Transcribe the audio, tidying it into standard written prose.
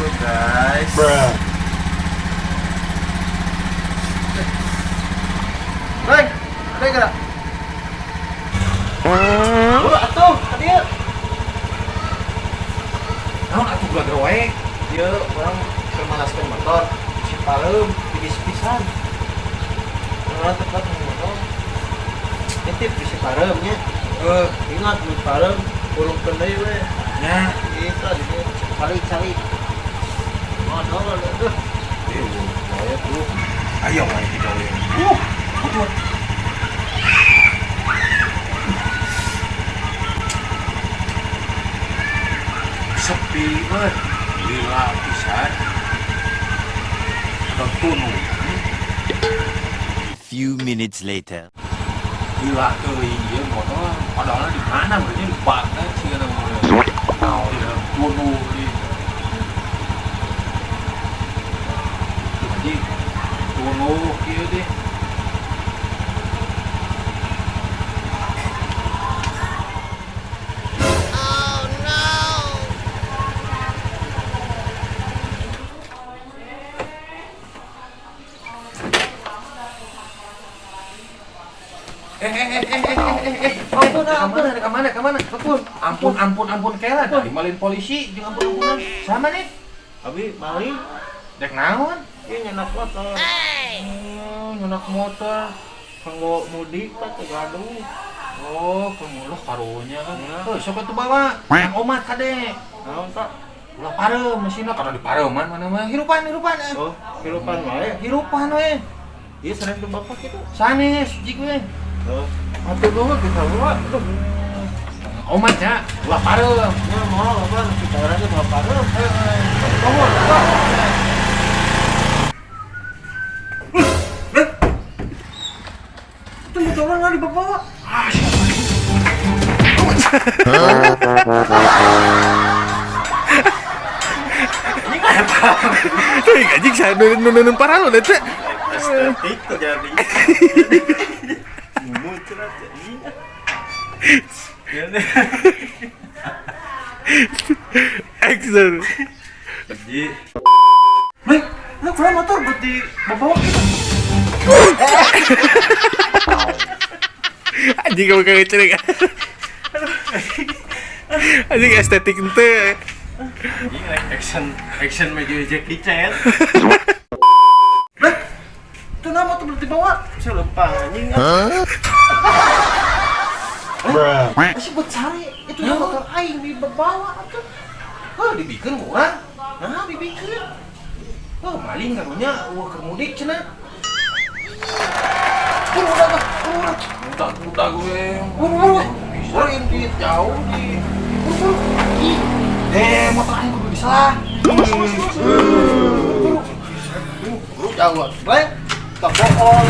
Buru guys. Bruh. Reng, ada gerak. Buru atuh, ka dieu. Naon atuh gelagar wae? Ieu urang keur malaskeun motor, si palem tipis pisan. Urang tepat motor. Nitip di si parem nya. Ingat di parem urungkeun deui we. Nya, Gitu di dieu cari-cari. Modal aduh. Wae tuh. Ayo wae digawe. Betul. Sepi euy. Lila pisan. Ada tunu. Few minutes later. Lila teuing ieu motor padahal di mana berarti di Baghdad sih kana mah. Iya, tunu di. Jadi tunu kieu deh. Ampun, Ampun, ampun. ke mana, ke mana? Ampun. Ampun, ampun, ampun, kela. Dari malin polisi, jeung ampun ampunan. Sama nih. Abi maling Dek naon? ieu nyenak motor. Nyenak motor. Kanggo mudik Pak teu gaduh. Oh, kamu karunya kan. Ya. Heuh, sok atuh bawa. Yang omat kade. Naon Pak? Ulah pareum mesinna karena di pareuman mana mah. Hirupan, hirupan. Eh. Oh, hirupan wae. Hirupan we. Ieu sering tuh bapak kitu. Sanes jik we. Oh, atuh nuhun bisa bawa. Aduh. Omat ya, ulah pareum. Nya moal apa kita aja moal pareum. Nuhun, nuhun. Itu motor orang nggak dibawa. Ah, siapa? Tuh anjing saya nunun parah lo teh. Estetik terjadi. Muncrat ini. Ya deh. Action. Jadi. Leh, lu kurang motor buat dibawa gitu. Anjing kamu kagak cerek. Anjing estetik ente. Ini action action meja Jackie Chan. Leh, itu nama motor buat dibawa. Saya lempang anjing. Bruh. Masih buat cari itu ya motor aing dibawa atuh. Heuh, dibikeun ku urang. Nah, dibikin. Heuh, maling karunya eueuh keur mudik cenah. Buru udah, buru. Budak-budak gue. Buru buru. Bisa. Buru di jauh di. Buru buru. Ih, Motor aing kudu diselah. Buru. Buru jauh. Baik. Tak bohong.